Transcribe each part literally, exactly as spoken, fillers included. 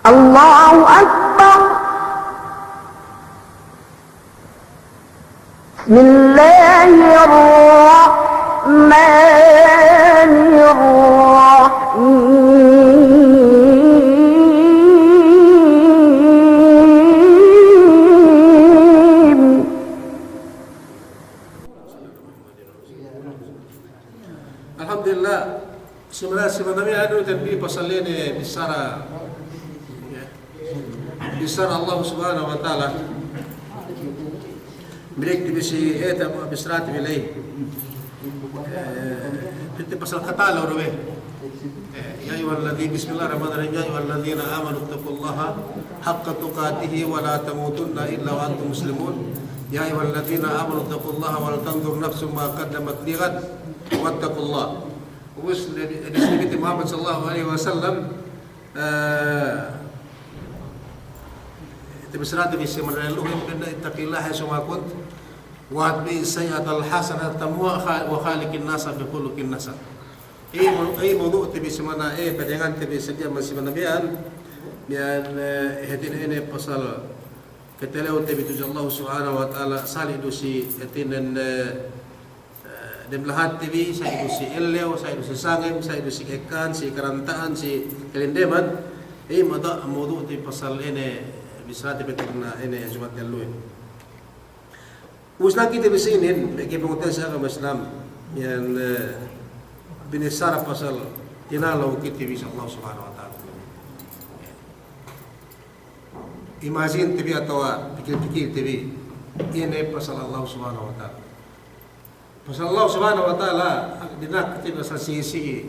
الله أكبر. بسم الله الرحمن الرحيم. Alhamdulillah. Simana, simana miya'an du te bi pasal ine bissara, bissara Allah Subhanahu wa Ta'ala. Balik te bi si ete bissarate bi ley. Eh, pite pasal katalew du be. Eh, يا أيها الذي، بسم الله الرحمن الرحيم. يا أيها الذين آمنوا اتقوا الله حق تقاته ولا تموتن إلا وأنتم مسلمون. يا أيها الذين آمنوا اتقوا الله ولتنظر نفس ما قدمت لغد واتقوا الله. Ubus, Nabi, Nabi Muhammad sallallahu alaihi wasallam, eh, te bi bissarate bi si manaluhin, اتق الله حيثما كنت وأتبع السيئة الحسنة تمحها وخالق الناس بخلق حسن. Iye mawdu', iye mawdu'te bi simana, eh, padenggante bi si miya'an, miya'an, eh, hātinen ine pasal katalewte bi tudju Allah Subhanahu wa Ta'ala, sali' du si hātinen, eh, eh, dem lahatte bi, sali' du si ellew, sali' du si sangem, sali' du si ekkan, si karanta'an, si kalendeman, eh, mata mawdu'te bi pasal ine, bissarate bi tagna' ine Jumat telluhin. Ubus na kite bi si inin, pegge' pangutan si agama Islam, miya'an, eh, binissara pasal tinalew kite bi si Allah Subhanahu wa Ta'ala. Imagine te bi atawa pikil-pikil te bi, ine pasal Allah Subhanahu wa Ta'ala. Pasal Allah Subhanahu wa Ta'ala, dina'ak kite bi asal sigi-sigi,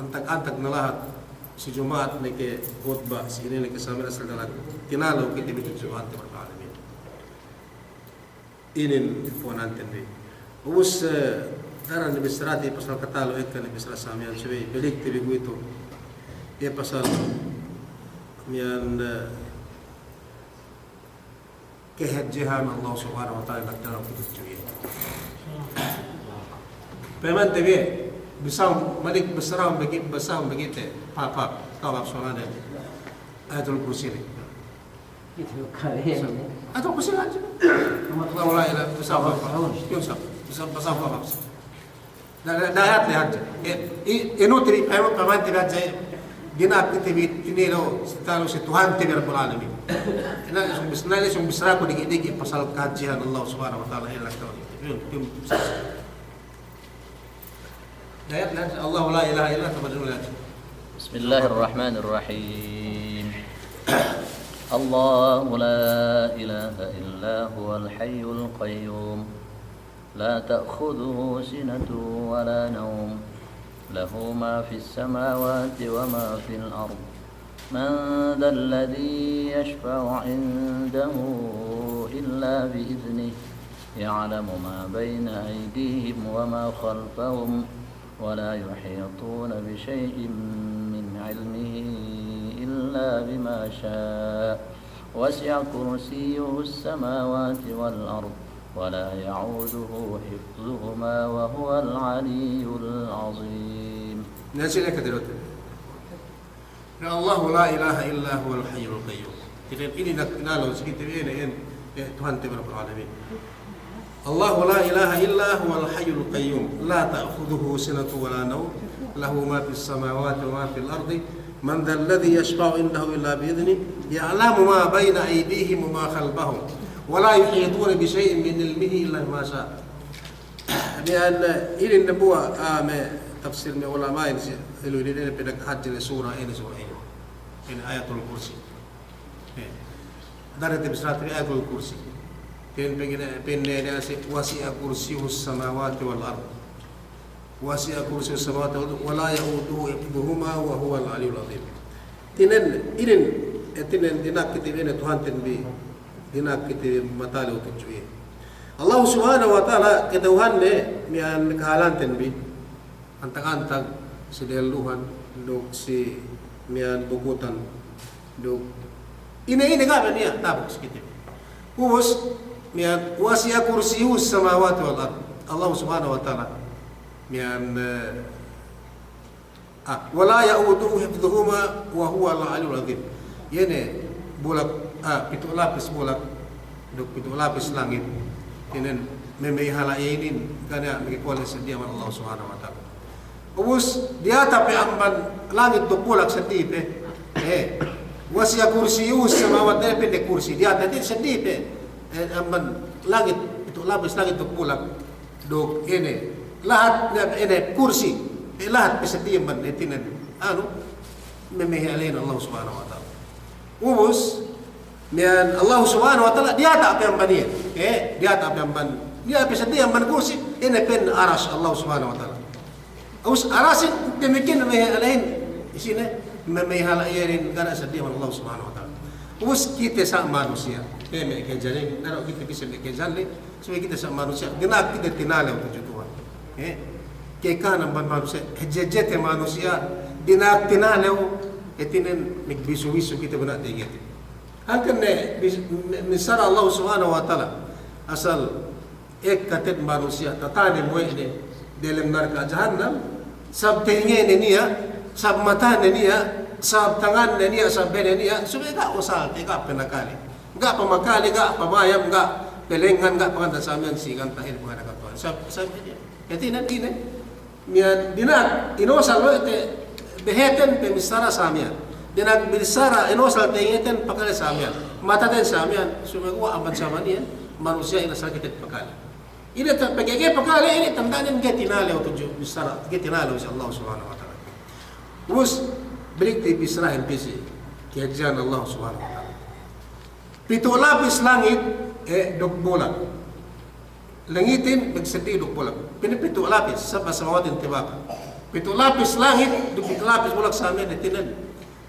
antag-antag na lahat, si Juma'at neke khutba, si ine neke sambil asal dina'ak, tinalew kite bi tudju Tuhan te bi Rabbul Alamin. Inin puwananten bi. Ubus, eh, daran ne bissarate pasal katalew ekka ne bissara sa miya'an subey balik te bi kuwe'itu. Iye pasal miya'an, eh, kahadjehan Allah Subhanahu wa Ta'ala, tinalew kite tudju iye. Payamante bi, bissā, malik bissā, bagi, bissā, bagi te, pahāp, pahāp, tawaf suwalane. Ayatul Kursi ne. Ayatul Kursi hadja. Allahu la ilaha illa huwa. Bisa, bisa, bisa, bisa. Da, da, da ayat ne hadja. E, i, inu tiri, ayo, pamante bi hadja. Dina'ak kite bi, ine lu, tinalew si Tuhante bi Rabbul Alamin. Ina, sōng bis-, ina, sōng bissaraku diki'-diki' pasal kahadjehan Allah Subhanahu wa Ta'ala, ila tawhid. Yun, yun. بسم الله الرحمن الرحيم. الله لا إله إلا هو الحي القيوم. لا تأخذه سنة ولا نوم. له ما في السماوات وما في الأرض. من ذا الذي يشفع عنده إلا بإذنه. يعلم ما بين أيديهم وما خلفهم. ولا يحيطون بشيء من علمه إلا بما شاء. وسع كرسيه السماوات والأرض. ولا يعوده حفظهما وهو العلي العظيم. Nasi ne kadirutin. Na Allahu la ilaha illa huwal hayyul qayyum. Kite inin na, na law si kite inin, eh, Tuhante bi Rabbul Alamin. Allahu la ilaha illa huwal hayyul qayyum. La ta'khudhuhu sinatun wa la nawm. Lahu ma fis samawati wa ma fil ardi. Man dhal ladhi yashfa'u indahu illa bi idhnih. Ya'lamu ma bayna aydihim wa ma khalfahum. Wa la yuhituna bi shay'in min ilmihi illa bima sha'a. Miya'an, eh, inin dambuwa', ah, me' tafsir me' ulama'in si, ilu inin, inin pinakahadje ne sura, inin sura inin. Inin Ayatul Kursi. Eh. Daran te bissarate bi Ayatul Kursi. Inin pegge' ne, pa'inne ne si, وسع كرسيه السماوات والأرض. وسع كرسيه السماوات والأرض ولا يئوده حفظهما وهو العلي العظيم. Inin, inin, eh, inin dina'ak kite bi inin Tuhanten bi. Dina'ak kite bi matalew tudju iye. Allah Subhanahu wa Ta'ala kata'uhanne miya'an kahalanten bi. Antag-antag si dehelluhan, duk si miya'an bukutan, duk ine-ine ga' be niya' tabuk si kite bi. Ubus, miya'an وسع كرسيه السماوات والأرض. Allah Subhanahu wa Ta'ala miya'an, eh, Ah, ولا يئوده حفظهما وهو العلي العظيم. Iye ne bulak, ah, pitu' lapis bulak, duk pitu' lapis langit, inin me-, memehala' iye inin, ga' niya' makakole' seddili amban Allah Subhanahu wa Ta'ala. Ubus, diyata' pe amban langit duk bulak seddili pe. Eh, wasi'a kursiyyuhus samawati, eh, pa'inne kursi. Diyata' te seddili pe. Eh, amban langit, pitu' lapis langit duk bulak. Duk ine, lahat ne ine kursi, eh, lahat pe seddili amban hātinen, anu, memehala'in Allah Subhanahu wa Ta'ala. Ubus, miya'an Allah Subhanahu wa Ta'ala, diyata' pe amban iye, eh, diyata' pe amban, diyata' pe seddili amban kursi, ine pa'in aras Allah Subhanahu wa Ta'ala. Ubus arasin, damikkiyan memehala'in, isine, memehala' iye inin, ga' niya' seddili amban Allah Subhanahu wa Ta'ala. Ubus kite sa' manusiya', eh, me' kejalin, naro' kite bisa me' kejalin, Subey kite sa' manusiya', dina'ak kite tinalew tudju Tuhan. Eh, kēkan amban manusiya', hadje-hadjete manusiya', dina'ak tinalew, hātinen magbisu-bisu kite bang niya' te'ed kite. Hangkan ne bis-, me-, missara Allah Subhanahu wa Ta'ala, asal ekka te'ed manusiya' tatanem we' ne delem narka' jahannam, sab tengene niya', sab matane niya', sab tangane niya', sab bene niya', subey ga' usal te, ga' pe nakale. Ga' pamakale, ga' pabayam, ga' pelengngan, ga' panganda'an sa' miya'an si ganta' inin panganda'an Tuhan. Sab-, sab-, hātinen ine, miya'an dina'ak inosal we' te beheten pe missara sa' miya'an. Dina'ak missara inosal tengeten pakale sa' miya'an. Mataten sa' miya'an, sumeguwa' amban sa' miya'an, manusiya' inasal kite pakale. Ine ta-, pegge' ga'i pakale, ine tanda'nen ga'i tinalew tudju missara, ga'i tinalew si Allah Subhanahu wa Ta'ala. Ubus, balik te bissarahin pī si kahadjehan Allah Subhanahu wa Ta'ala. Pitu' lapis langit, eh, duk bulak. Langitin magseddili duk bulak. Pa'inne pitu' lapis, sab'a samawatin tibaqa. Pitu' lapis langit, duk pitu' lapis bulak sa' miya'an hātinen.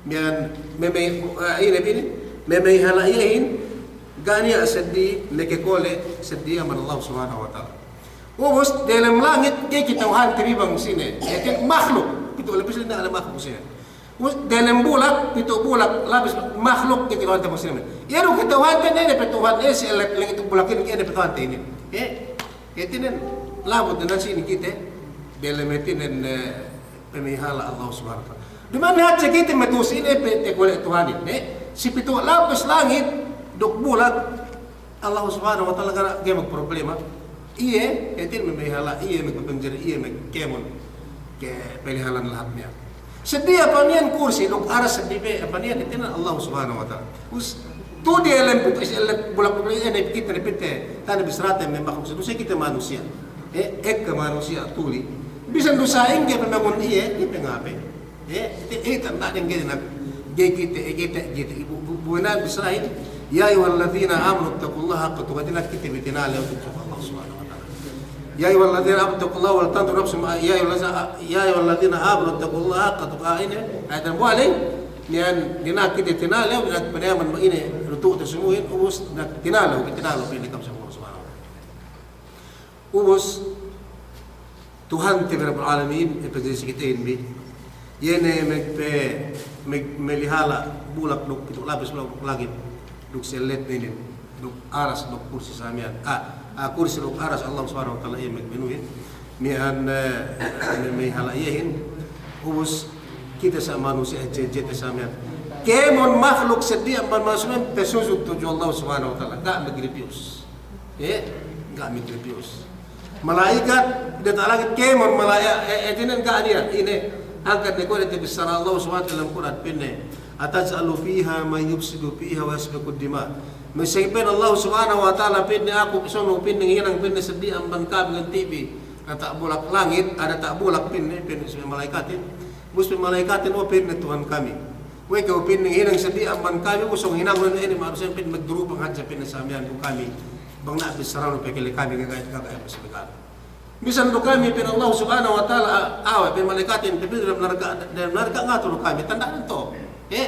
Miya'an meme-, eh, ine pa'inne, memehala' iyehin, ga' niya' seddili, makakole' seddili amban Allah Subhanahu wa Ta'ala. Ubus, delem langit, ga'i kata'uhante bi bang sine. Iye kan makhluk, pitu' lapis inin makhluk sine. Us-, delem bulak, pitu' bulak, lapis makhluk, ga'i kata'uhante bi sine. Iye du kata'uhante ne, ne pe Tuhan, eh, si ellet langit duk bulakin, iye ne pe Tuhante inin. Eh, hātinen, labut ne sine kite, delem hātinen, eh, pamamahala' Allah Subhanahu wa Ta'ala. Duma'in hadja kite matu'u sine pe, eh, kuwe' Tuhanin, eh. Si pitu' lapis langit, duk bulak, Allah Subhanahu wa Ta'ala ga' niya' magproblema. Iye, hātinen mamahala', iye magpapanjari, iye magkēmon kapalihalan lahat miya'an. Seddili pe miya'an kursi, duk aras seddili pe, pe miya'an hātinen Allah Subhanahu wa Ta'ala. Us, tu'u diyalem pitu' si ellet bulak-bulak iye ne kite ne pite, tane bissarate me' makhluk si dusa kite manusiya'. Eh, ekka manusiya' tuli. Bisan du sa'ingge pamangun iye, iye pe ngape. Eh, ite, eh, tanda'nen ga'i dina'ak, ga'i kite, eh, ga'i te-, ga'i te-, bu-, bu-, bu-, buwina bissarahin, "Ya ayyuhalladzina amanu ittaqullaha haqqa tuqatih," dina'ak kite bi tinalew tudju Allah Subhanahu wa Ta'ala. "Ya ayyuhalladzina amanu ittaqullaha wal tanzur nafsum ma," ya ayyuhalladzina, "Ya ayyuhalladzina amanu ittaqullaha haqqa tuqatih," ine, ayat dambuwa' ley, niya' dina'ak kite tinalew, dina'ak panayaman ine, lutu' te sumuhin, ubus dina'ak tinalew, tinalew pa'in ka'am si Allah Subhanahu wa Ta'ala. Ubus, Tuhante bi Rabbul Alamin, eh, pajari si kitehin bi. Iye ne magpe-, mag-, melihala' bulak duk pitu' lapis bulak duk langit, duk si elletne inin, duk aras duk kursi sa' miya'an. Ah, ah, kursi duk aras Allah Subhanahu wa Ta'ala iye magmenuhin. Miya'an, eh, me-, melihala' iyehin. Ubus, kite sa' manusiya' hadje-hadjete sa' miya'an. Kēmon makhluk seddili amban manusiya' pasujud tudju Allah Subhanahu wa Ta'ala. Ga' magripiyus. Eh, ga' magripiyus. Mala'ikat, diyata' langit kēmon mala'i-, eh, eh, hātinen ga' niya', ine, angkat ne kuwe' ne tabissara Allah Subhanahu wa Ta'ala dem Kur'an, pa'inne, "Ataj'alu fiha man yufsidu fiha wa yasfikud dima'." Masi pa'in Allah Subhanahu wa Ta'ala, pa'inne, aku, sōng nu, pa'inne, ngahinang, pa'inne, seddili amban ka'am nganti' bi, diyata' bulak langit, ah, diyata' bulak, pa'inne, pa'inne si mala'ikatin. Ubus pa'in mala'ikatin, "O," pa'inne, "Tuhan kami. We'ey kew," pa'inne, "ngahinang seddili amban kami, ubus sōng hinangnun inin manusiya'," pa'in, "magdurupa hadja," pa'inne, "sa' miya'an duk kami. Bang niya' bissaranu pe kale kami, ga', ga', ga', ga', ga', ga'." Bisan du kami, pa'in Allah Subhanahu wa Ta'ala, a-, awe', pa'in mala'ikatin, pa'in dem narka', dem narka' ngatu du kami, tanda'nen to. Eh,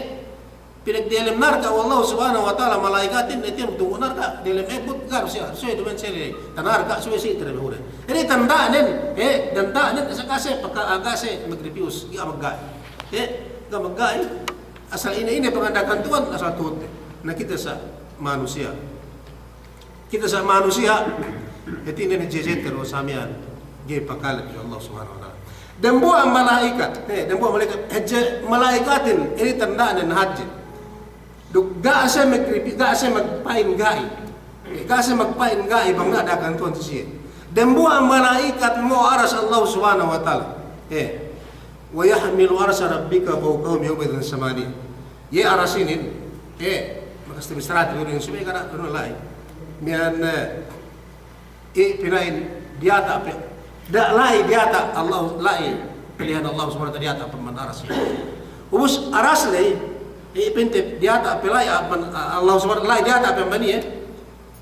pinagdiyalem narka' we' Allah Subhanahu wa Ta'ala mala'ikatin, eh, tiyap tunggu' narka', diyalem ebbut, ga' du siye, subey duma'in siye, tanarka', subey siye, tiyap hude. Jadi tanda'nen, eh, tanda'nen, asa kase, paka-, kase, magripiyus, ga' magga'i. Eh, ga' magga'i, asal ine-ine panganda'akan Tuhan, asal tuhut. Na kite sa' manusiya'. Kite sa' manusiya', hātinen hadje-hadjete du sa' miya'an, ga'i pakale tudju Allah Subhanahu wa Ta'ala. Dambuwa' mala'ikat, eh, dambuwa' mala'ikat, hadje mala'ikatin, inin tanda'nen hadje. Duk ga' siye magripi-, ga' siye magpa'in ga'i. Ga' siye magpa'in ga'i bang niya' da'a kan Tuhan si siye. Dembuwa' mala'ikat mo'o aras Allah Subhanahu wa Ta'ala. Eh. Wa yahmilu arsha rabbika fawqahum yawma'idhin samaniya. Iye aras inin, eh, bakas te bi sarati inin subey ga' ne la'i. Miya'an, eh, i' pina'in diyata' pe, da' la'i diyata' Allah, la'i pilihan Allah Subhanahu wa Ta'ala diyata' pe amban aras. Ubus aras la'i, i' pinte diyata' pe la'i amban Allah Subhanahu wa Ta'ala la'i diyata' pe amban iye.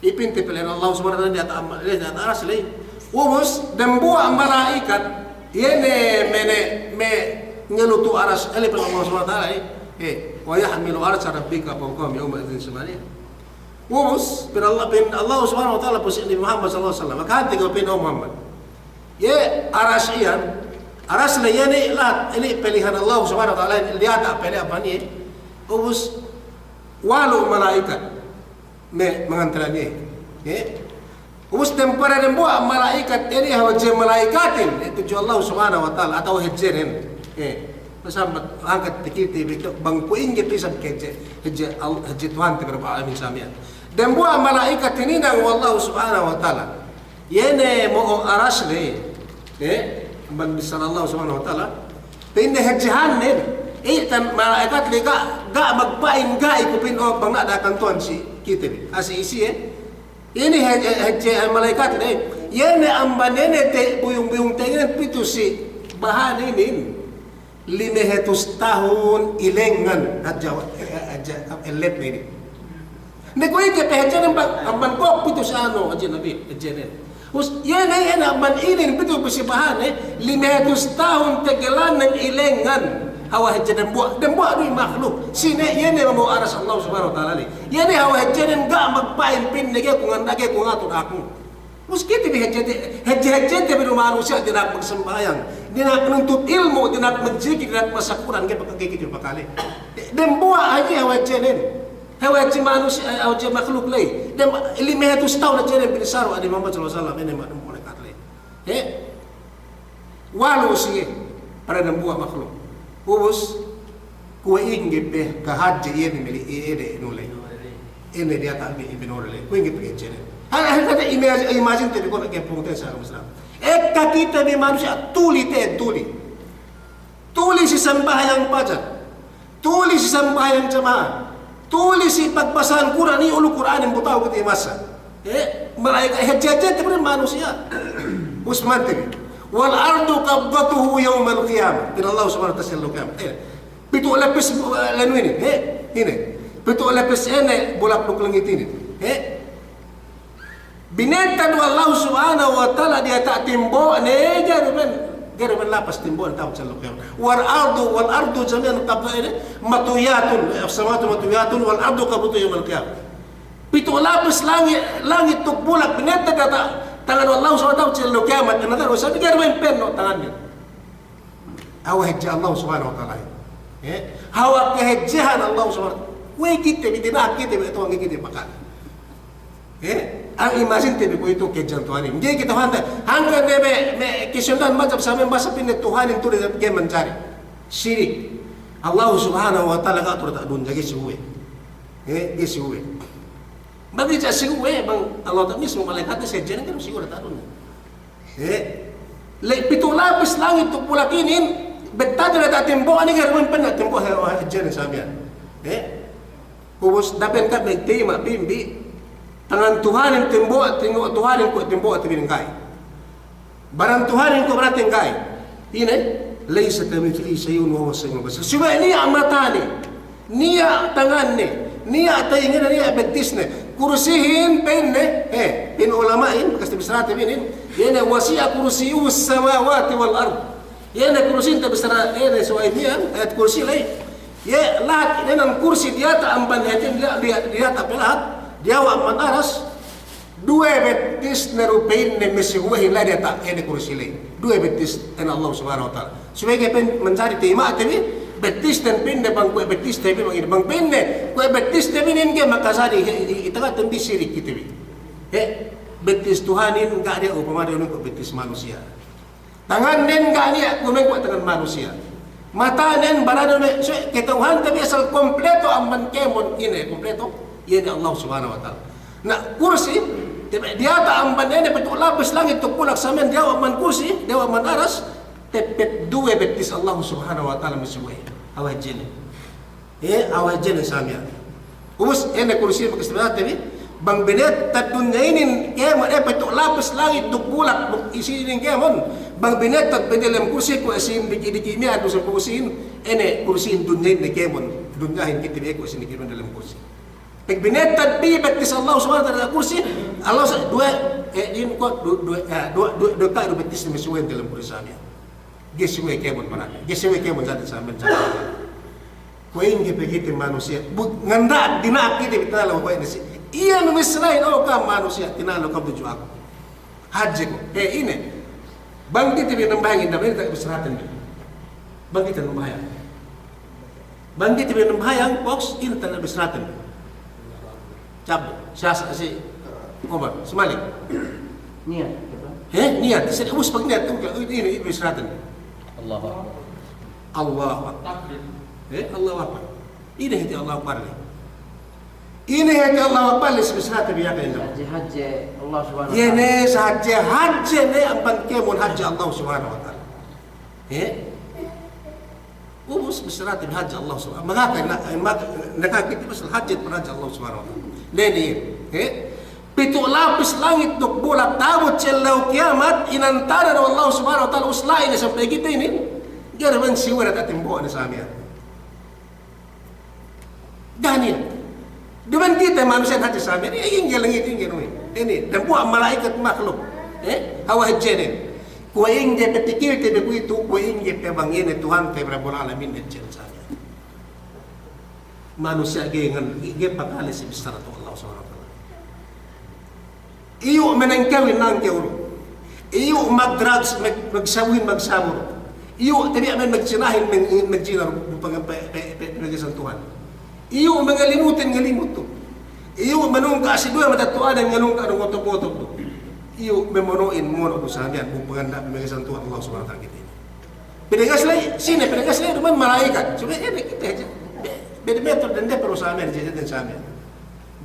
I' pinte pilihan Allah Subhanahu wa Ta'ala diyata' amban, diyata' aras la'i. Ubus dembuwa' mala'ikat, iye ne me' ne, me' ngelutu aras, ele pilihan Allah Subhanahu wa Ta'ala, eh. Eh, wa yahmilu arsha rabbika fawqahum yawma'idhin samaniya. Ubus, pa'in Allah, pa'in Allah Subhanahu wa Ta'ala pu si Nabi Muhammad sallallahu alaihi wasallam, hāti kew pa'in, o Muhammad. Iye aras iyan, aras la'i iye ne lahat, inin pilihan Allah Subhanahu wa Ta'ala, diyata' pe la'i amban iye. Ubus, walu' mala'ikat me' mangantalan iye. Iye. Ubus dem-, para dembuwa' mala'ikat inin hawal hadje mala'ikatin, iye tudju Allah Subhanahu wa Ta'ala, atawa hadjenen. Iye. Pasambat angkat takite bi bang kuwe' ingge pe isab kahadje, hadje Al-, hadje Tuhante bi Rabbul Alamin samiyan. Dembuwa' mala'ikat hininang we' Allah Subhanahu wa Ta'ala. Iye ne mo'o aras la'i. Eh, amban bissara Allah Subhanahu wa Ta'ala. Pa'inne hadjehannen, eh, tan mala'ikat la'i ga', ga' magpa'in ga'i ku pa'in, o, bang niya' da'a kan Tuhan si kite bi. Asi isi, eh. Inin hadje, hadje mala'ikat la'i. Iye ne amban inin te buyung-buyung te inin pitu si bahan inin. Lime hatus tahun ilengan hadja, eh, hadja, eh, ellet ne inin. Ne kuwe' ingge pe hadjenen bang, amban kuwe' pitu si anu, hadje Nabi, hadjenen. Us, iye ne, iye ne amban inin pitu si bahan, eh, lime hatus tahun tegelanen ilengan. Hawal hadje dembuwa', dembuwa' du mahluk. Sine iye ne mo'o aras Allah Subhanahu wa Ta'ala la'i. Iye ne hawal hadjenen ga' magpa'in pa'inne ga'i ku nganda'ak, ga'i ku ngatud aku. Mus kite bi hadje-, hadje-hadjete bi du manusiya' dina'ak magsambahayang, dina'ak nuntut ilmu', dina'ak magzikir, dina'ak masa Kur'an, ga'i paka-, ga'i kite bi pakale. Dembuwa' hadje hawal hadjenen. Hawal hadje manusiya', hawal hadje mahluk la'i. Dem-, lime hatus tahun hadjenen binisaru Nabi Muhammad sallallahu alaihi wasallam, inin ma-, mala'ikat la'i. He? Walu' siye, para dembuwa' mahluk. Ubus, kuwe' ingge pe kahadje iye ne meli-, iye ne nule. Iye ne diyata' bi-, binore le. Kuwe' ingge pe kahadjenen. Hal, hal kata imaj-, imagine te bi kuwe' ke pungte sa muslim. Ekka kite bi manusiya' tuli te, tuli. Tuli si sambahayang pajar. Tuli si sambahayang jama'a. Tuli si pagbasahan Kur'an, iyu' lu Kur'anin bu ta'u kite masa. Eh, mala'ikat, hadje-hadjete bi du manusiya'. Us mante bi. Wal ardu qabdatuhu yawmal qiyamah. Pa'in Allah Subhanahu wa Ta'ala si ellew kiyamat. Eh, pitu' lapis, eh, lanu inin. Eh, inin. Pitu' lapis inin, bulak duk langit inin. Eh, Binetad we' Allahu Subhanahu wa Ta'ala diyata' timbo'ne, ga'i du men, ga'i du men lapas timbo'ne ta'abut si ellew kiyamat. Wal ardu, wal ardu jami'an qabdatuhu, matwiyatun, as-samawatu matwiyatun, wal ardu qabdatuhu yawmal qiyamah. Pitu' lapis langit, langit duk bulak binetad diyata' tangan we' Allahu Subhanahu wa Ta'ala ta'abut si ellew kiyamat. Ine, ga'i du men penno' tanganne. Hawal hadje Allah Subhanahu wa Ta'ala. Eh? Hawal kahadjehan Allah Subhanahu wa Ta'ala. Kuwe' kite bi, dina'ak kite bi, Tuhan kite bi pakale. Eh? Anu imagine te bi kuwe'itu kahadjehan Tuhanin. Ga'i kite Tuhan te. Hangkan ne me', me' kasi'uhan majap sa me' bahasa pa'inne Tuhanin tu'u ga'i manjari. Sirik. Allah Subhanahu wa Ta'ala ga' tu'u diyata' dunya, ga'i si uwe. Eh? Ga'i si uwe. Bang ga'i si uwe, bang Allah Ta'ala mismu mala'ikat si hadjehan ga'i du si uwe diyata' dunya. Eh, le' pitu' lapis langit duk bulak inin, betad diyata' timbo'ne, ga'i du men penno' timbo' he-, he-, hadjenen samiyan. Eh, ubus dapen ka'am magtayma' pa'in bi, tangan Tuhanin timbo', timbo' Tuhanin kuwe' timbo' te bi ga'i. Baran Tuhanin kuwe' baran te bi ga'i. Ine, laysa kamithlihi shay'un wa huwas sami'ul basir. Subey niya' matane. Niya' tanganne, niya' tayingene, niya' bettisne. Kursihin pa'inne, eh, pa'in ulama'in, bakas te bi sarate bi inin, iye ne wasi'a kursiyyuhus samawati wal ard. Iye ne kursihin te bi sara-, iye ne suwa'in iyan, ayat kursi la'i. Iye lahat ine nan kursi diyata' amban iye te bi diya-, diya-, diyata' pe lahat, diyawa' amban aras. Duwe bettisne du pa'inne masi uwehin la'i diyata' ine kursi la'i. Duwe bettisnen Allah Subhanahu wa Ta'ala. Subey ga'i pa'in manjari tayma'te bi, bettisten pa'inne bang kuwe' bettiste bi bang ine. Bang pa'inne kuwe' bettiste bi inin ga'i makajari, he, i-, i-, itaga'ten bi sirik kite bi. He, bettis Tuhanin ga' niya' upama de inin kuwe' bettis manusiya'. Tangannen ga' niya' kuwe' me' kuwe' tangan manusiya'. Matanen, baranen, me', so, kata'uhante bi asal kompleto amban kēmon ine, kompleto, iye ne Allah Subhanahu wa Ta'ala. Na kursi, tabi' diyata' amban ine pitu' lapis langit duk bulak samiyan, diyawa' amban kursi, diyawa' amban aras, teppet duwe bettis Allah Subhanahu wa Ta'ala masi we'. Awe jene. Eh, awe jene samiyan. Ubus, ine kursi bakas tabi', bang binettad dunya inin kēmon, eh, pitu' lapis langit duk bulak duk isi inin kēmon. Bang binettad bi diyalem kursi, kuwe' sīn diki'-diki' miya'an du sa kursihin, ine kursihin dunya inin kēmon. Dunyahin kite bi kuwe' sīn diki' miya'an diyalem kursi. Pag binettad bi bettis Allah Subhanahu wa Ta'ala kursi, Allah sa-, duwe, eh, inin kuwe', du-, duwe, eh, duwe, duwe, duwe ka'u du bettis masi we' diyalem kursi samiyan. Ga'i si we' kēmon manake. Ga'i si we' kēmon sa' samiyan. Kuwe' ingge pe kite manusiya'. Bu-, nganda'ak dina'ak kite bi tinalew kuwe' ine si. Iye me' bissarahin, o ka'am manusiya', tinalew ka'am tudju aku. Hadje ko'. Eh, ine. Bang kite bi nambahayang, inda' bang kite bi bissaraten bi. Bang kite nambahayang. Bang kite bi nambahayang, boks, ine tana' bissaraten bi. Cabut. Siya sa-, si Umar, si Malik. Niyat, apa? He? Niyat. Sa-, ubus pagniyat, ine, ine bissaraten bi. Allahu Akbar. Allahu Akbar. Eh, Allahu Akbar. Ine hāti Allahu Akbar le. Ine hāti Allahu Akbar le, si bissarate bi iyan ine. Hadje, hadje Allah Subhanahu wa Ta'ala. Iye ne, sa hadje, hadje ne amban kēmon hadje Allah Subhanahu wa Ta'ala. Eh? Ubus bissarate bi hadje Allah Subhanahu wa Ta'ala. Mangaka na, na, nakakite bi asal hadje hadje Allah Subhanahu wa Ta'ala. Leni, eh? Pitu' lapis langit duk bulak ta'abut si ellew kiyamat, inantanan we' Allah Subhanahu wa Ta'ala, ubus la'i ne sampay kite inin, ga'i ne man siwara tatimbo' ne samiyan. Ga' niya'. Duma'in kite manusiya' hadja samiyan, eh, ingge langit, ingge duwe. Inin, dambuwa' mala'ikat makhluk. Eh, hawal hadjenen. Kuwe' ingge pe pikilte bi kuwe'itu, kuwe' ingge pe bang ine Tuhante bi Rabbul Alamin hadjenen samiyan. Manusiya' ga'i ngan, ga'i pakale si bissara tu Allah Subhanahu wa Ta'ala. Iyu' manangkewin nangkew du. Iyu' magdrugs, mag-, magsabuhin magsabu du. Iyu' tabiya' me' magjinahin mag-, magjina du, pe-, pe-, pe-, pe-, pinagisan Tuhan. Iyu' mangalimutin ngalimut du. Iyu' manungka' si duwe matetto'anen nganungka' du ngotob-ngotob du. Iyu' mamono'in mono' du samiyan, bu panganda' pinagisan Tuhan Allah Subhanahu wa Ta'ala kite. Pinagas la'i, sine pinagas la'i, duma'in mala'ikat. Subey ine kite hadja. Be-, bede metod dende perusahaan, hadja dende samiyan.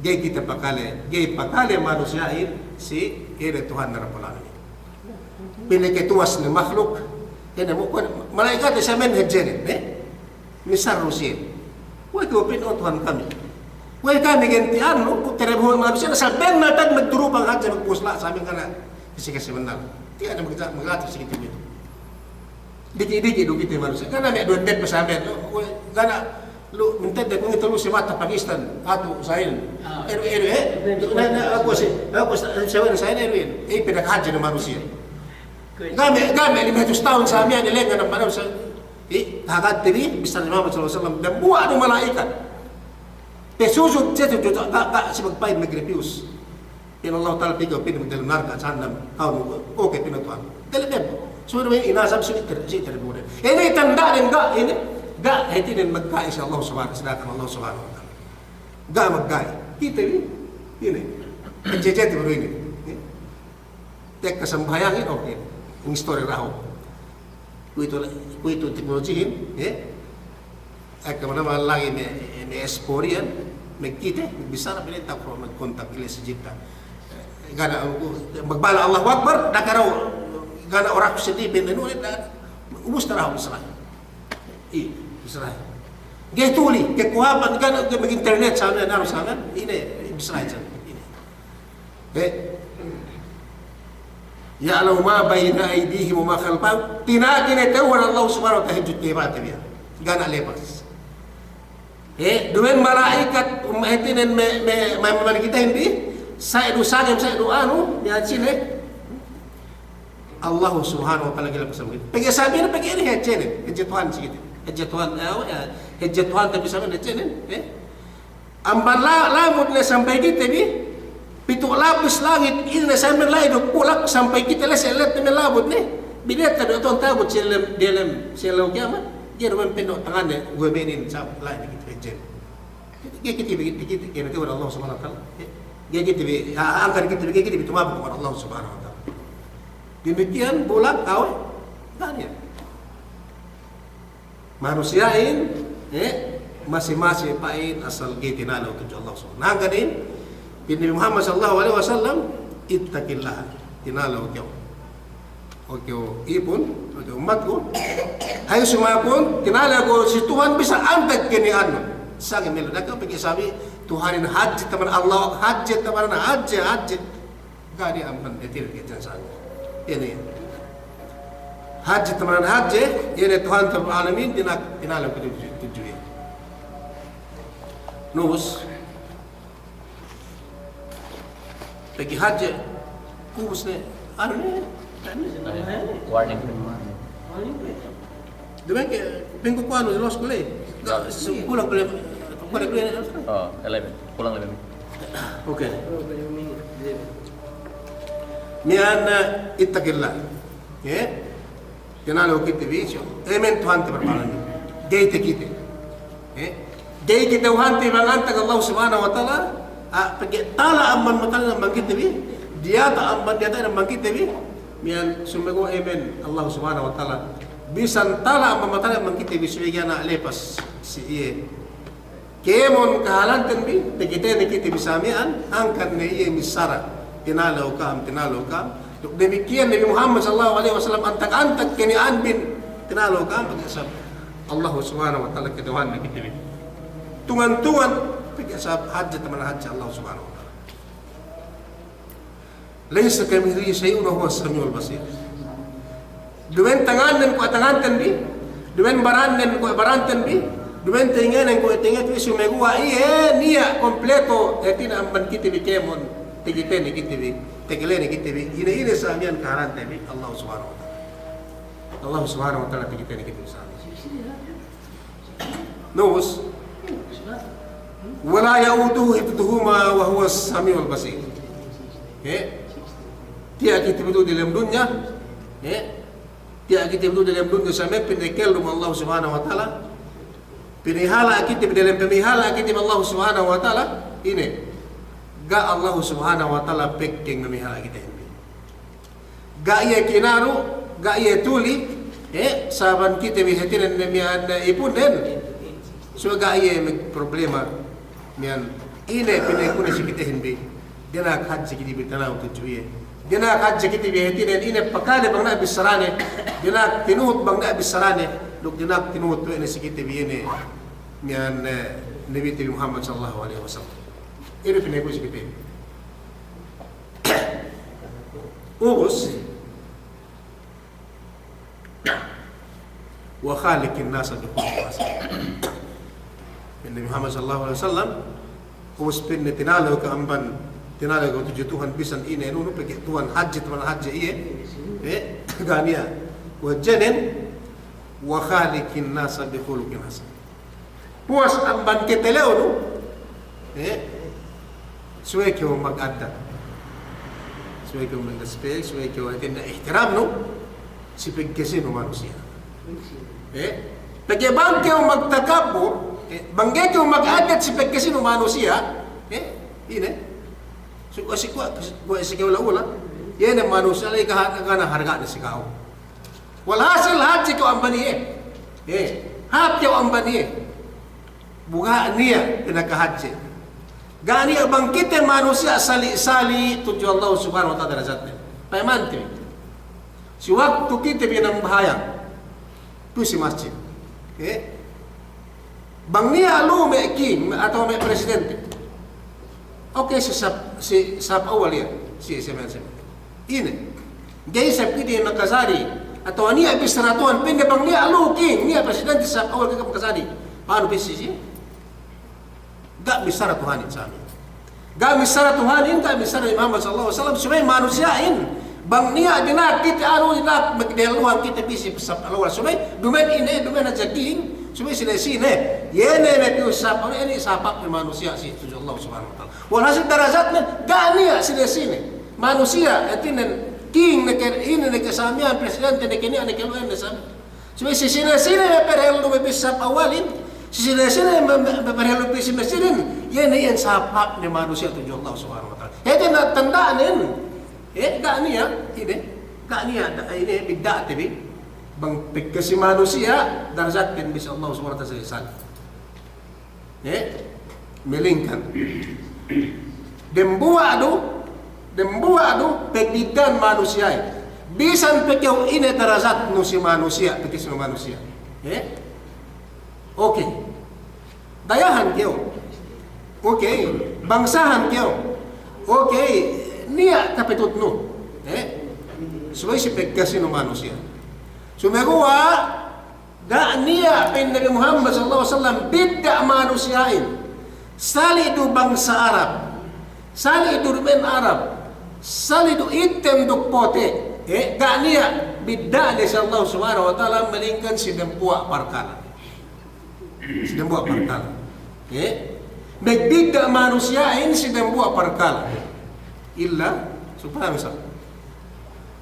Ga'i kite pakale, ga'i pakale manusiya'in si ine Tuhan Rabbul Alamin. Pinakatuwas ne makhluk, ine mu kuwan, mala'ikat samiyan hadjenen, ne? Misal Rusiya. Kuwe' kew pa'in, o Tuhan kami. Kuwe' kami ganti'annu, ku terebuhan manusiya', asal bennal tag magturupang hadja magpusla' samiyan kana'. Kasi-kasi bennal. Tiya' ne magja-, maglatih si kite itu. Diki'-diki' du kite manusiya'. Kana' me' duwe bet pe samiyan. Kana' lu, minted de kung itu lu si mata Pakistan. Atu, sa'in. Ah. Eru, eru, eh? Na, na, aku si, aku sa-, sawen sa'in, eru, eh. Eh, pinakahadje ne manusiya'. Kuwe'. Ga' me', ga' me' lime hatus tahun samiyan, ilengan amban sa-, eh, hagad tiri, bissā Nabi Muhammad sallallahu alaihi wasallam. Dambuwa' du mala'ikat. Pasujud, sujud, ga', ga', si magpa'in magrepiyus. Pa'in Allah Ta'ala, pegge' kew pa'in magdalem narka' jahannam, ka'u mu, oke pa'in Tuhan. Dalem dem. Subey du ine, inasab subey ter-, si terbude. Ine tanda'nen ga', ine, ga' hātinen magga'i si Allah Subhanahu, si da'akan Allah Subhanahu wa Ta'ala. Ga' magga'i. Kite bi, ine. Jejete baru ine. Tekka sambahayangin, oke. Ine istori dahu'. Kuwe'itu, kuwe'itu teknolojihin, eh? Ekka manamal lagi' me', me' esporiyan, me' kite, bissā na pinenta ko' me' kontak ile si Jidda. Ga' na, magbala' Allahu Akbar, da'a kew dahu', ga' na orak seddi pinenu, ubus dahu' bissā. Iye, bissā. Ga'i tuli, kekuhapan, ga' na, ga' mag-internet samiyan, naru samiyan, ine, bissā samiyan, ine. Eh. Ya'lamu ma bayna aydihim wa ma khalfahum. Tina'ak ne tewwan Allah Subhanahu wa Ta'ala hadja te bate biya'. Ga' na lepas. Eh, duma'in mala'ikat, um, hātinen me', me', me', me' kite inin, sa'i du sangem, sa'i du anu, biya' sine. Allah Subhanahu wa Ta'ala gila pasal gitu. Pegge' sabi ne, pegge' ine hadjenen, hadje Tuhan si kite. Hadje Tuhan, eh, hadje Tuhan tapi sabi hadjenen, eh. Amban la-, lamud ne sampay kite bi, pitu' lapis langit, ine sampay la'i duk bulak, sampay kite la'i si ellet ne me' lamud ne. Bineta du Tuhan ta'abut si elem, diyalem, si ellew kiyamat. Ga'i du me' pendo' tanganne, guwe' me' inin sab-, la'i dikit hadjen. Ga'i kite bi, dikit, ga'i na tewwan Allah Subhanahu wa Ta'ala. Ga'i kite bi, a-, angkan kite bi, ga'i kite bi tumabuk kepada Allah Subhanahu wa Ta'ala. Damikiyan bulak, awe', ga' niya'. Manusiya'in, eh, masi-masi pa'in asal ga'i tinalew tudju Allah subhanahu wa ta'ala. Hangkan in, pa'in Nabi Muhammad sallallahu alaihi wasallam, "Ittaqillaha." Tinalew kew. O kew ipun, o kew ummatku. Haythu ma kunt, tinalew kew si Tuhan bisan antag ke niya' anu. Sangem melu, da'a kew pegge' sabi, Tuhanin hadje taman Allah, hadje taman hadje, hadje. Ga' niya' amban detil ke jansa. Iye ne. Hadje taman hadje, iye ne Tuhan Rabbul Alamin, dina'ak tinalew kew tudju, tudju iye. Nubus. Pegge' hadje, ubus ne, anu ne, warning. Duma'in ke, pa'inku kuwe' anu, loss ko le. Ga', kulang ko le, kulang ko le. Oh, eleven. Kulang eleven. Oke. Miya'an, eh, ittaqillah. Ye? Tinalew kite bi, so, amen Tuhante barbalanin. Ga'i takite. Eh? Ga'i kite Tuhante bang antag Allah subhanahu wa ta'ala, ah, pegge' tala' amban matane amban kite bi, diyata' amban diyata'in amban kite bi, miya'an sumeguwa' amen Allah subhanahu wa ta'ala. Bisan tala' amban matane amban kite bi, subey ga'i ne lepas si iye. Kēmon kahalanten bi, takitene kite bi sa miya'an, hangkan ne iye missara. Tinalew ka'am, tinalew ka'am. Duk damikkiyan Nabi Muhammad sallallahu alaihi wasallam antag-antag ke niya' anbin, tinalew ka'am, pegge' sab Allah subhanahu wa ta'ala kata'uhanne kite bi. Tungan-tungan, pegge' sab hadje taman hadje Allah subhanahu wa ta'ala. Laysa kamithlihi shay'un wa huwas sami'ul basir. Duma'in tangannen kuwe' tanganten bi, duma'in barannen kuwe' baranten bi, duma'in tengenen kuwe' tengaten bi, sumeguwa' iye niya' kompleto, hātinen amban kite bi kēmon, takitene kite bi, takalene kite bi, ine-ine sa miya'an kahalante bi, Allah subhanahu wa ta'ala. Allah subhanahu wa ta'ala takitene kite bi sa miya'an. Nubus. Wa la ya'uduhu hifzuhuma wa huwas sami'ul basir. He? Tiya' kite bi du diyalem dunya. He? Tiya' kite bi du diyalem dunya sa me' pinakellum Allah subhanahu wa ta'ala. Pinahala' kite bi diyalem pamahala' kite bi Allah subhanahu wa ta'ala. Ine. Ga' Allah subhanahu wa ta'ala pekeng mamahala' kite bi. Ga' iye kinaru', ga' iye tuli, eh, saban kite bi hātinen ne miya'an, eh, ipunden. So ga' iye me' problema miya'an. Ine pinekune si kitehin bi. Dina'ak hadje kite bi tinalew tudju iye. Dina'ak hadje kite bi hātinen ine pakale bang niya' bissarane. Dina'ak tinuhut bang niya' bissarane. Duk dina'ak tinuhut we' ne si kite bi ine miya'an, eh, Nabite bi Muhammad sallallahu alaihi wasallam. Ine pinekune si kite bi. Ubus, wa khaliqin nasa bi khuluqin hasan. Pa'in Nabi Muhammad sallallahu alaihi wasallam, ubus pa'inne tinalew kew amban, tinalew kew tudju Tuhan bisan ine nunu, pegge' Tuhan hadje, Tuhan hadje iye, eh, ga' niya'. Wa jenen, wa khaliqin nasa bi khuluqin hasan. Puwas amban katalewnu, eh, subey kew magaddat. Subey kew mag-respect, subey kew hātinen ihtiramnu, si pagkasinu manusiya'. Eh, pegge' bang kew magtakabbur, eh, bang ga'i kew magaddat si pagkasinu manusiya', eh, ine. Su-, si kuwe', kuwe' si kew la ula, iye ne manusiya' la'i ga' ne harga'ne si ka'u. Walhasil hadje kew amban iye. Eh, hāp kew amban iye. Bu ga' niya' pinakahadje. Ga' niya' bang kite manusiya' sali'-sali' tudju Allah subhanahu wa ta'ala darajatne. Payamante. Si waktu kite bi nambahayang. Tu'u si masjid. Eh? Bang niya' lu'u me' king, me' atawa me' presidente. Oke, si sap, si sap awal iye, si, si, si, ine. Ga'i isab kite makajari, atawa niya' bissara Tuhan, pa'inne bang niya' lu'u king, niya' presidente sap awal ga'i makajari. Pa'anu bissā si? Ga' bissara Tuhanin sami. Ga' bissara Tuhanin, ga' bissara Muhammad sallallahu alaihi wasallam, subey manusiya'in. Bang niya' dina'ak kite anu, dina'ak magdehelluhan kite bi si sap awal. Subey, duma'in ine, duma'in hadja king, subey sine-sine. Iye ne me' piyu sap, ine sap me' manusiya' si tudju Allah subhanahu wa ta'ala. Walhasil darajatnen, ga' niya' sine-sine. Manusiya', hātinen, king ne ke, ine ne ke samiyan, presidente ne ke niya' ne ke lu'u ne samiyan. Subey si sine-sine me' padehellu me' bissā awalin, si sine-sine me', me', me' padehellu pī si masjidin, iye ne iyan sap ne manusiya' tudju Allah subhanahu wa ta'ala. Hātinen tanda'nen, eh, ga' niya', ine, ga' niya', da-, ine, bidda'te bi. Bang pegge' si manusiya', darajatten bi si Allah Subhanahu wa Ta'ala sali'. Eh? Melingkan. Dembuwa' du, dembuwa' du pegbidda'an manusiya'in. Bisan pe kew ine darajatnu si manusiya', pegge' si manusiya'. Eh? Okey. Dayahan kew. Okey. Bangsahan kew. Okey. Niya' kapitutnu. Eh? Subey si pegkasinu manusiya'. Sumeguwa', ga' niya' pa'in Nabi Muhammad sallallahu alaihi wasallam bidda' manusiya'in. Sali' du bangsa Arab. Sali' du duma'in Arab. Sali' du item duk pote'. Eh, ga' niya' bidda' ne si Allah Subhanahu wa Ta'ala, melingkan si dembuwa' parkala'. Si dembuwa' parkala'. Eh? Magbidda' manusiya'in si dembuwa' parkala'. Illa, supaya misal.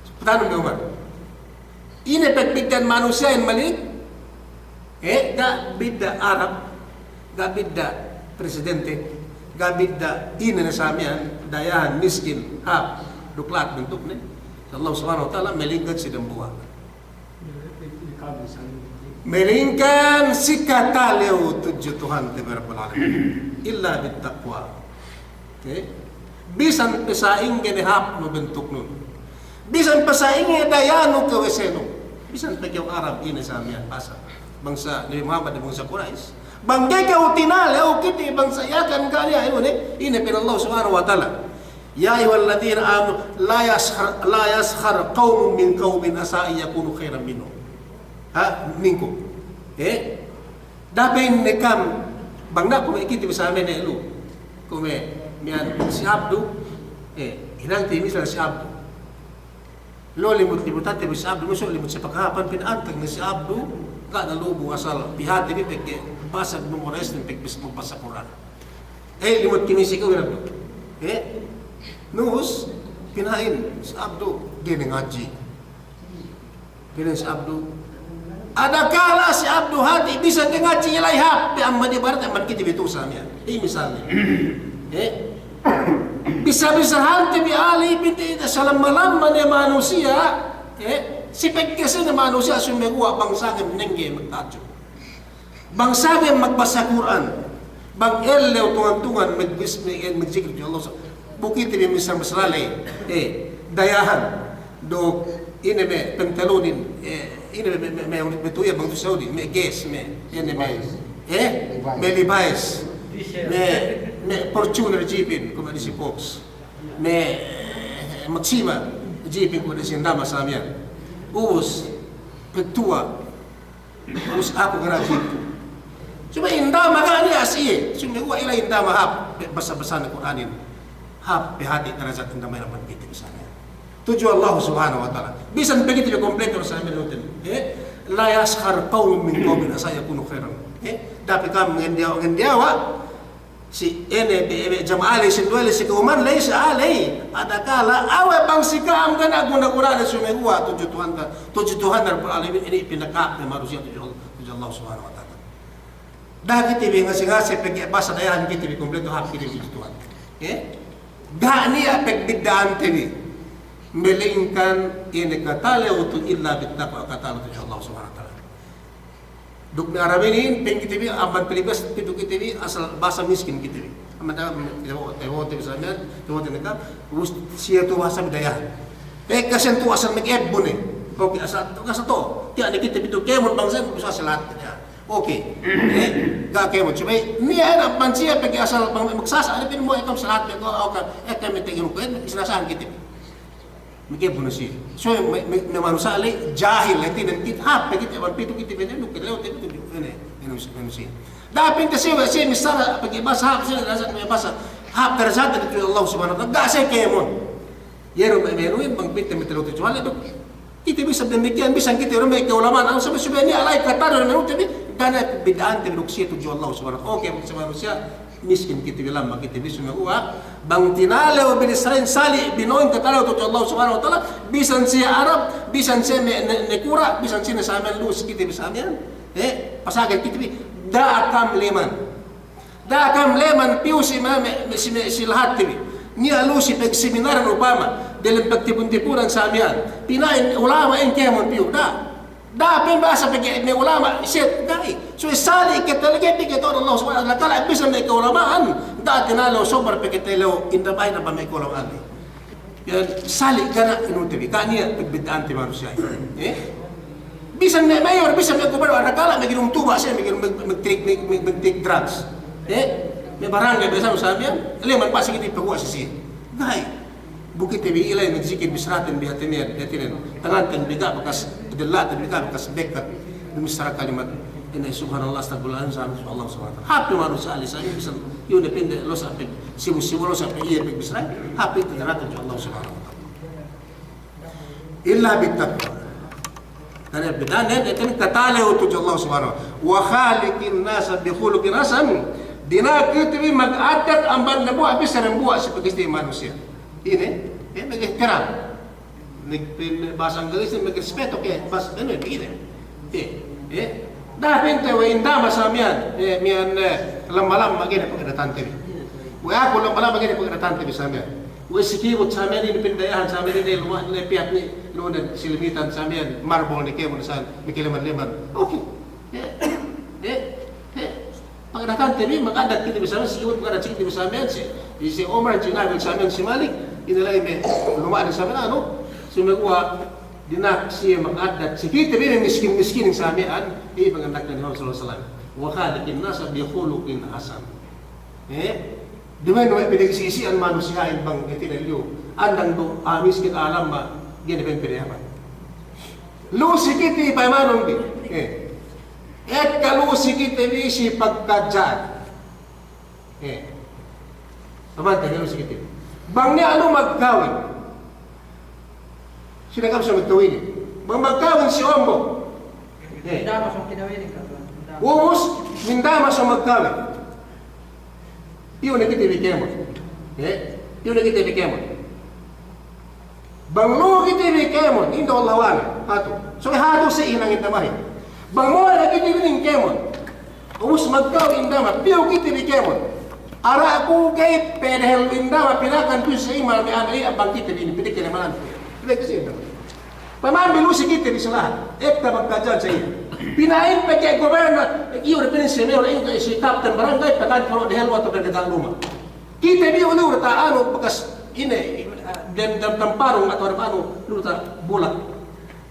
Supaya misal. Ine pegbidda'an manusiya'in malik? Eh, ga' bidda' Arab, ga' bidda' presidente, ga' bidda' ine ne sa miya'an, dayahan, miskin, hāp, duk lahat bentukne. Allah Subhanahu wa Ta'ala melingkan si dembuwa'. Melingkan si katalew tudju Tuhante bi Rabbul Alamin. Illa bit taqwa. Oke? Bisan pe sa'ingge ne hāpnu bentuknun. Bisan pe sa'ingge dayanu kawesenu. Bisan pe kew Arab ine sa miya'an basa. Bangsa Nabi Muhammad, bangsa Quraisy. Bang ga'i kew tinalew kite bangsa Yakan kaliya ine, ine pa'in Allah Subhanahu wa Ta'ala. يا أيها الذين آمنوا لا يسخر، لا يسخر قوم من قوم عسى أن يكونوا خيرا منهم. Ha, minkum. Eh? Da'a pa'inne kam, bang da'a kuwe' kite bi sa miya'an lu. Kuwe' miya'an si Abdu, eh, hinangte bi misal si Abdu. Lu limut-limutante bi si Abdu, maksud limut si pakahapan, pina'antag ne si Abdu, ga' ne lubu asal pihate bi pegge' basa Banu Quraisy pegge' bisa magbasa Kur'an. Eh, limut kami si kawin Abdu. Eh, nus, pina'in, si Abdu, ga'i ne ngadji'. Pina'in si Abdu. Adakala si Abdu hati', bisan ga'i ngadji' la'i hāp, pe amban ibarat amban kite bi tu'u sa miya'an. Iye misalne. Eh, bisa-bisahante bi ali, pinte ita salamma-lamma ne manusiya', eh, si pegkasine manusiya' sumeguwa' bang sangem nengge magta'ajjub. Bang sangem magbasa Kur'an, bang ellew tungan-tungan magbis-, mag-, magjikil tudju Allah. Bu kite bi misal-misal la'i, eh, dayahan, duk ine me' pantalunin, eh, ine me', me', me', me' tu'u iye bang tu'u Saudi, me' Guess, me', ine me', eh, me' Levi's, me', me' Fortuner jipin, kuwe' disi Fox, me', eh, Maxima jipin, kuwe' disi Ndama sa miya'an. Ubus, pagtuwa, Ubus aku kena jitu. Subey Ndama ga' niya' si iye. Subey we' ila Ndama hāp, basa-basane Kur'anin. Hāp pe hati' darajat Ndama ila man kite bi sa miya'an. Tudju Allah Subhanahu wa Ta'ala. Bisan pe kite bi kompleto sa miya'an nutin. Eh? لا يسخر قوم من قوم عسى أن يكونوا خيرا. Eh? Da'a pe kam ngendiyawa'-ngendiyawa'. Si ine be, be jama'a ley, si duwe ley, si ka'uman ley, si a'a ley. Adakala awe' bang si ka'am ga' niya' guna-gunane sumeguwa' tudju Tuhanta, tudju Tuhan Rabbul Alamin, inin pinakahāp ne manusiya' tudju Allah, tudju Allah Subhanahu wa Ta'ala. Da'a kite bi ngase-ngase pegge' basa dayahan kite bi kompleto hāp kite bi tudju Tuhan. Eh? Ga' niya' pegbidda'ante bi. Melingkan ine katalew tu illa bit taqwa, katalew tudju Allah Subhanahu wa Ta'ala. Duk me' Arab inin, pa'in kite bi, amban Pilipis, pitu kite bi, asal basa miskin kite bi. Amban Arab, tabo'o, tabo'o te bi sa miya'an, tabo'o te bi ne kam, ubus siye tu'u basa bi dayahan. Pegkasine tu'u asal mag'ebbu ne. Oke, asal, asal tu'u. Tiya' ne kite bi tu'u, kēmon bang sa'in, bisa siye lahat ne. Oke. Eh, ga' kēmon, subey niya' ine amban siye pegge' asal bang magsasa', ine pa'in mu ekam siye lahat ne, oke, ekam me' teginu kuwe', sinasahan kite bi. Mag'ebbu ne siye. So, me', me', me' manusiya' ley jahil, ley tinen kite, hāp pe kite, amban pitu kite bi ne, duk kite lew te bi tudju, ine, ine, ine siye. Da'a pa'inte siye we' siye missara, pegge' basa hāp siye, darajat me' basa. Hāp darajat tudju Allah Subhanahu wa Ta'ala, ga' siye kēmon. Iye du me', me' nuhin, bang pa'inte me' talew tudju Allah duk. Kite bi sa damikkiyan, bisan kite du me' ka'ulamaan, anu subey, subey niya' la'i katalew me' nuhin te bi, ga' niya' bida'ante bi duk siye tudju Allah Subhanahu wa Ta'ala. Oke, bang siye manusiya', miskin kite bi, lamma kite bi, sumeguwa' bang tinalew bi ne sa'in sali' bino'in katalew tudju Allah Subhanahu wa Ta'ala, bisan siye Arab, bisan siye ne-, ne-, nakura', bisan siye ne sa miya'an lu'u si kite bi sa miya'an, eh, pasagad kite bi, da'a kam leman. Da'a kam leman piyu si me', me', si me', si lahatte bi. Niya' lu'u si pagseminaran upama, dalem pagtipun-tipunan sa miya'an. Pina'in ulama'in kēmon piyu, da'a. Da'a pa'in bahasa pegge' me' ulama', set, ga'i. So, sali' kite lagi' pegge' tu'u Allah Subhanahu wa Ta'ala, kala' bisan me' ka'ulama'an, da'a tinalew sobra pegge' tinalew inda bahin apa me' ka'ulama'an. Iyan, sali' ga' niya' inute bi, ga' niya' pagbid'ahante manusiya'. Eh? Bisan me' mayor, bisan me' gubernor, adakala' me' ginum tuba' siye, me' ginum, me', me' take, me', me', me' take drugs. Eh? Me' barangay, bisan sa miya'an, leman pa'in si kite paguwa' si siye. Ga'i. Bu kite bi ilay, me' sikit bi saraten bi hātinen, hātinen. Tanganten bi ga' bakas, della'ten bi ga' bakas bekkat. Dumissara kalimat, ine, subhanallah, astagfirullahaladzim, subhanallah, subhanallah. Hāp pe manusiya' ley sa, bisan, iyu ne pinde, lo sa pe, sibu-sibu lo sa pe, iye pe bisara, hāp pe tinaratu Allah Subhanahu wa Ta'ala. Illa bittaqwa. Karna' bid'anen, iten katalew tudju Allah Subhanahu wa Ta'ala. Wa khaliqin nasa bi khuluqin hasan. Dina'ak kite bi mag'addat amban dambuwa' bisan dambuwa' si pagkisti manusiya'. Ine, eh, mag'ihtiram. Mag-, pin-, bahasa Inggris ne magrespeto ke, bahasa, ine, begini. Eh, eh. Da'a pinte we' indama sa miya'an, eh, miya'an, eh, lamba-lamba ga'i ne pag'addatante bi. We' aku lamba-lamba ga'i ne pag'addatante bi sa miya'an. We' si kibut sa miya'an, ine pindayahan sa miya'an, ine luma', ine piyat ne, lu ne silimitan sa miya'an, marbol ne kēmon sa, me' kaleman-leman. Oke. Eh, eh, eh. Pag'addatante bi, mag'addat kite bi sa miya'an, si kibut mag'addat si kite bi sa miya'an, si, si Omar, si Nabil sa miya'an, si Malik, ine la'i me' luma'ne sa miya'an, anu, sumeguwa' dina'ak siye mag'addat si kite bi me' miskin-miskinin sa miya'an, iye panganda'akan Nabi sallallahu alaihi wasallam. Wa khaliqin nasa bi khuluqin hasan. Eh? Duma'in we' pinagisi-isi'an manusiya'in bang hātinen liyu, andang du, ah, miskin, ah, lamba', ga'i ne pa'in pinayaman. Lu si kite bi payamanun bi. Eh. Ekka lu si kite bi si pagkadja'an. Eh. Amante, lu si kite bi. Bang niya' lu magkawin. Sine kam si magkawinin? Bang magkawin si ombo. Eh. Mindamas magkawin. Ubus, mindamas magkawin. Iyu ne kite bi kēmon. Eh? Iyu ne kite bi kēmon. Bang lu'u kite bi kēmon, inda Allah wala, hatu. So hatu si hinangin tamahin. Bang mo'o ne kite bi inin kēmon. Ubus magkawin indama, piyu kite bi kēmon. Ara' ku ga'i pe dehel indama, pinakan piyu si imal me' anu iye bang kite bi inin, pinakan malan. Pinakan si indama. Paman bi lu si kite bi salahat. Ekka magkadja'an sa iye. Pina'in pe ke gubernor, iyu ne pinin si mayor, iyu ne si kapten barangay, pakan polo dehel watu pe dehel luma'. Kite bi ulu ta anu bakas ine, dem, dem tamparung atawa dem anu, ulu ta bulak.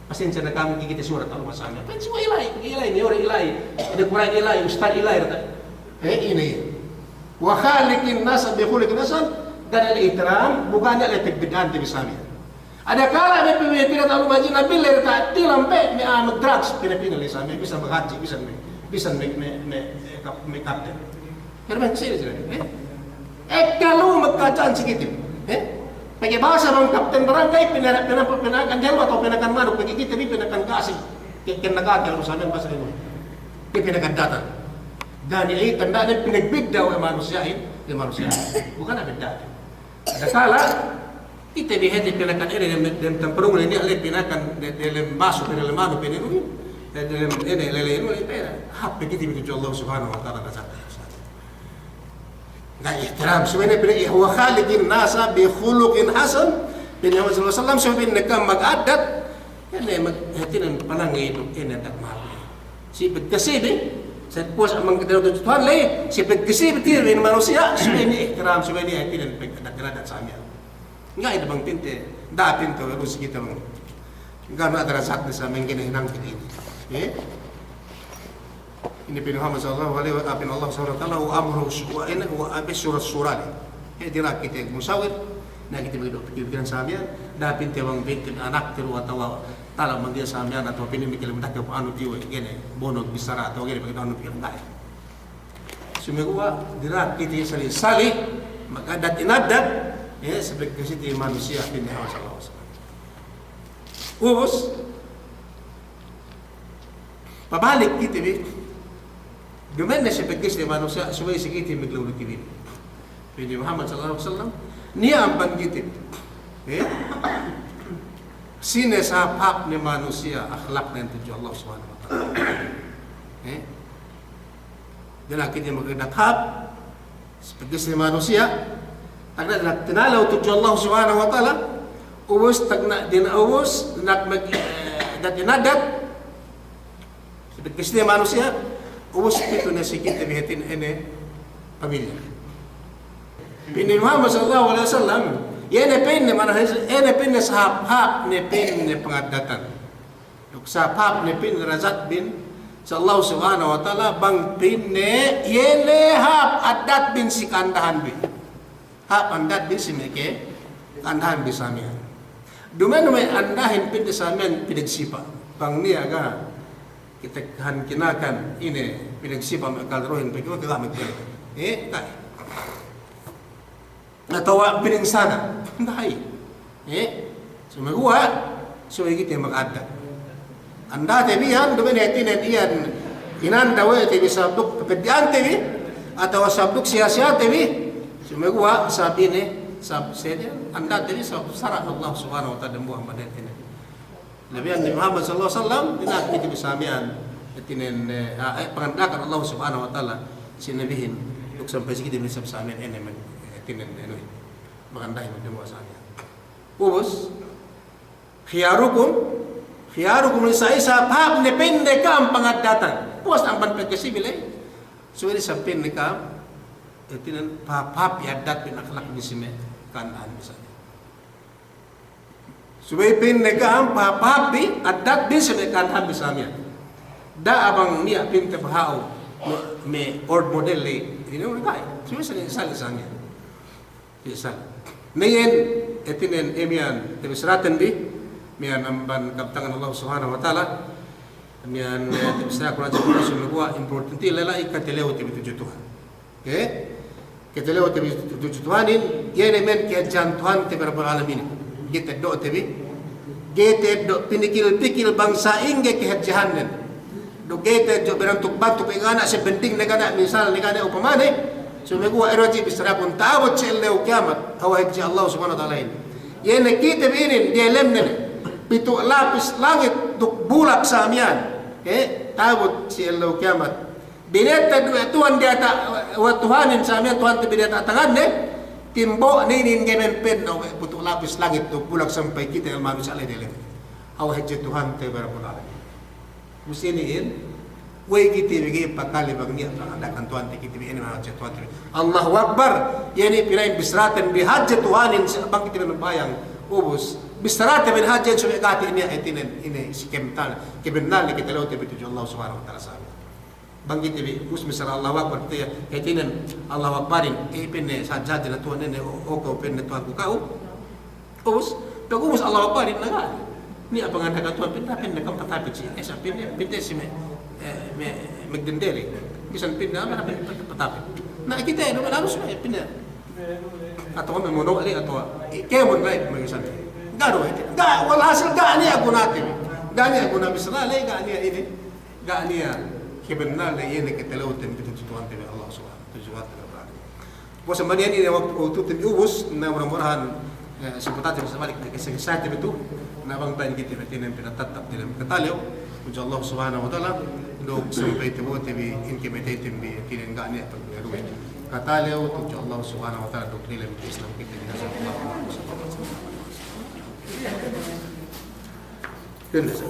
Pasensya ne kami kite surat anu masanya. Pa'in si we' ila'i, ila'i, mayor ila'i, ine kuran ila'i, ustad ila'i, ta. Eh, ine. Wa khaliqin nasa bi khuluqin hasan, dan al-ihtiram, bu ga' niya' le pagbid'ahante bi sa miya'an. Adakala' me' pimpinan anu majin ambil le ta tilam pe, me' anu drugs, pina-pina le sa miya'an, bisan maghadji', bisan me', bisan me', me', me', eh, kap-, me' kapten. Pero me' sine sine, eh? Ekka lu magkadja'an si kite bi, eh? Pegge' bahasa bang kapten barangay, pina-, pina-, pinakan dehel atawa pinakan manuk, pegge' kite bi pinakan kasi. Ke-, kena gatel lu sa miya'an bahasa inu. Ke pinakan datan. Dan iye tanda'nen pinagbidda' we' manusiya'in, we' manusiya'in. Bu ga' niya' bidda'. Adakala' kite bi hāti pinakan ine dem, dem tamparung inin, le pinakan de-, delem basu, delem anu, pinakan inu, delem ine, lele inu, le pina. Hāp pe kite bi tudju Allah Subhanahu wa Ta'ala, nasa. Ga' ihtiram, subey ne pina, wa khaliqin nasa bi khuluqin hasan, pa'in Muhammad sallallahu alaihi wasallam, subey ne kam mag'addat, ine mag-, hātinen panangey du, ine dak mahal. Si pagkasi bi, sa' puwas amban kite tudju Tuhan ley, si pagkasi bi tiya' bi manusiya', subey ne ihtiram, subey ne hātinen pag-, addat-addat sa miya'an. Ga'i du bang pinte, da'a pinte we' lu si kite bang. Ga' niya' darajatne sa miya'an ga'i ne hinang kite inin. Eh? Ine pa'in Muhammad sallallahu alaihi wa, pa'in Allah subhanahu wa ta'ala, wa amruhu syu-, wa ine, wa abe surat surali. Eh, dina'ak kite musawir, na kite magduk pikil-pikilan sa miya'an, da'a pinte bang pinte anakte du atawa tala mandiya sa miya'an atawa pa'in mikil mudake anu tiwe, gene, bonog bissara atawa gene, pa'in anu pikil ga'i. Sumeguwa' dina'ak kite sali'-sali', mag'addat-inaddat, eh, sabab kasi te manusiya' pa'in Muhammad sallallahu alaihi wasallam. Ubus, pabalik kite bi, duma'in ne si pagkasi te manusiya', subey si kite maglew-lew kite bi. Pa'in Muhammad sallallahu alaihi wasallam, niya' amban kite bi. Eh? Sine sahāp-hāp ne manusiya', akhlaknen tudju Allah subhanahu wa ta'ala. Eh? Dina'ak kite mag'addat hāp, si pagkasi te manusiya', tagna' dina'ak tinalew tudju Allah subhanahu wa ta'ala, ubus tagna' dina'ak ubus, dina'ak mag-, eh, addat-inaddat, Pegkasine manusiya', ubus pitu ne si kite bi hātinen ine pamilya. Pa'in Nabi Muhammad sallallahu alaihi wasallam, iye ne pa'inne, ma'ana, iye ne pa'inne sahāp-hāp ne pa'inne pangaddatan. Duk sahāp-hāp ne pa'inne darajatbin si Allah Subhanahu wa Ta'ala, bang pa'inne iye ne hāp addatbin si ka'andahanbi. Hāp andatbin si me' ke, ka'andahanbi samiyan. Duma'in me' andahin pa'inte samiyan pinagsipa'. Bang niya' ga' kite kan kinakan ine pinagsipa' me' kalaruhin pegge' ga' me' ke. Eh, ta'i. Atawa pinangsana. Ta'i. Eh, sumeguwa', subey kite maka'addat. Andate bi iyan, duma'in hātinen iyan inanda we' te bi sabab duk peddi'ante bi, atawa sabab duk siya-siyate bi, sumeguwa' sabab ine, sabab sede, andate bi sabab sara' Allah Subhanahu wa Ta'ala dambuwa' amban hātinen. Nabi Muhammad sallallahu alaihi wasallam, dina'ak kite bi samiyan, hātinen, eh, ah, eh, panganda'akan Allah Subhanahu wa Ta'ala si Nabihin, duk sampay si kite bi sab samiyan, ine men, hātinen, ine, makandahin dambuwa' samiyan. Ubus, khiyarukum, khiyarukum, isab-isab hāp ne pa'inne ka'am pangaddatan. Puwas amban pegkasi bi ley. Subey isab pa'inne ka'am, hātinen pahāp-hāp bi addatbin, akhlakbin si me' ka'andahanbi samiyan. Subey pa'inne ka'am pahāp-hāp bi addatbin si me' ka'andahanbi samiyan. Da'a bang niya' pa'inte baha'u me', me' old model ley. Ine, ga'i. Subey sali', sali' samiyan. Bisan. Na iyan, hātinen, eh, miya'an, tabissaraten bi, miya'an amban kabtangan Allah Subhanahu wa Ta'ala, miya'an, eh, tabissaraku hadja, sumeguwa' importante ley la'i katalewte bi tudju Tuhan. Oke? Katalewte bi tudju Tuhanin, iye ne me' kahadjehan Tuhante bi Rabbul Alamin. Ga'i ta'eddo'te bi, ga'i ta'eddo' pinikil-pikil bang sa'ingge kahadjehannen. Duk ga'i ta'eddo' bantuk-bantuk, ga' niya' si bending ne, ga' niya' misal ne, ga' niya' upamane, sumeguwa' iye du hadja bissarakun ta'abut si ellew kiyamat, hawal hadje Allah Subhanahu wa Ta'alahin. Iye ne kite bi inin, diyalemnen, pitu' lapis langit duk bulak samiyan, eh, ta'abut si ellew kiyamat. Binete du we' Tuhan diyata', we' Tuhanin samiyan, Tuhante bi diyata' tanganne, timbo'ne inin ga'i me' pa'in, we' pitu' lapis langit duk bulak sampay kite el manusiya' la'i diyalem. Hawal hadje Tuhante bi Rabbul Alamin. Musti inin, we' kite bi ga'i pakale bang niya' panganda'akan Tuhante kite bi, inin hadje Tuhante bi. Allahu Akbar! Iye ne pina'in bissaraten bi hadje Tuhanin si bang kite bi nambahayang. Ubus, bissarate bi hadje subey kite niya' hātinen, ine si kebennal, kebennalne katalewte bi tudju Allah Subhanahu wa Ta'ala samiyan. Bang kite bi, ubus bissara Allahu Akbar, kite iye, hātinen Allahu Akbarin, eh, pa'inne, sa-, hadje ne Tuhan inin, o-, oke, pa'inne Tuhanku ka'u. Ubus, pag ubus Allahu Akbarin na ga'. Niya' panganda'akan Tuhan, pa'inte, pa'inte ka'am patapit si, eh, sa pa'inte, pa'inte si me', eh, me', magdendeli. Bisan pa'inte, amban pa'inte patapit. Na kite, duma'in harus me', pa'inte. Atawa me' mono' le, atawa, eh, kēmon la'i, me' bisan. Ga' du, eh, ga', walhasil ga' niya' gunate. Ga' niya' guna bissara le, ga' niya' ine. Ga' niya' kebennalne iye ne katalewten bi tudju Tuhante bi Allah Subhanahu, tudju Tuhante bi Rabbul Alamin. Puwas amban iyan inin waktu, waktute bi ubus, na mura-murahan, eh, si puwasate bi sabalik, kese-kesete bi tu, na bang pa'in kite bi hātinen pinatattap diyalem katalew tudju Allah Subhanahu wa Ta'ala, duk sampay tabo'ote bi in kamateyten bi hātinen ga' niya' pagduwe-duwe. Katalew tudju Allah Subhanahu wa Ta'ala duk diyalem Islam kite bi. Dende sa.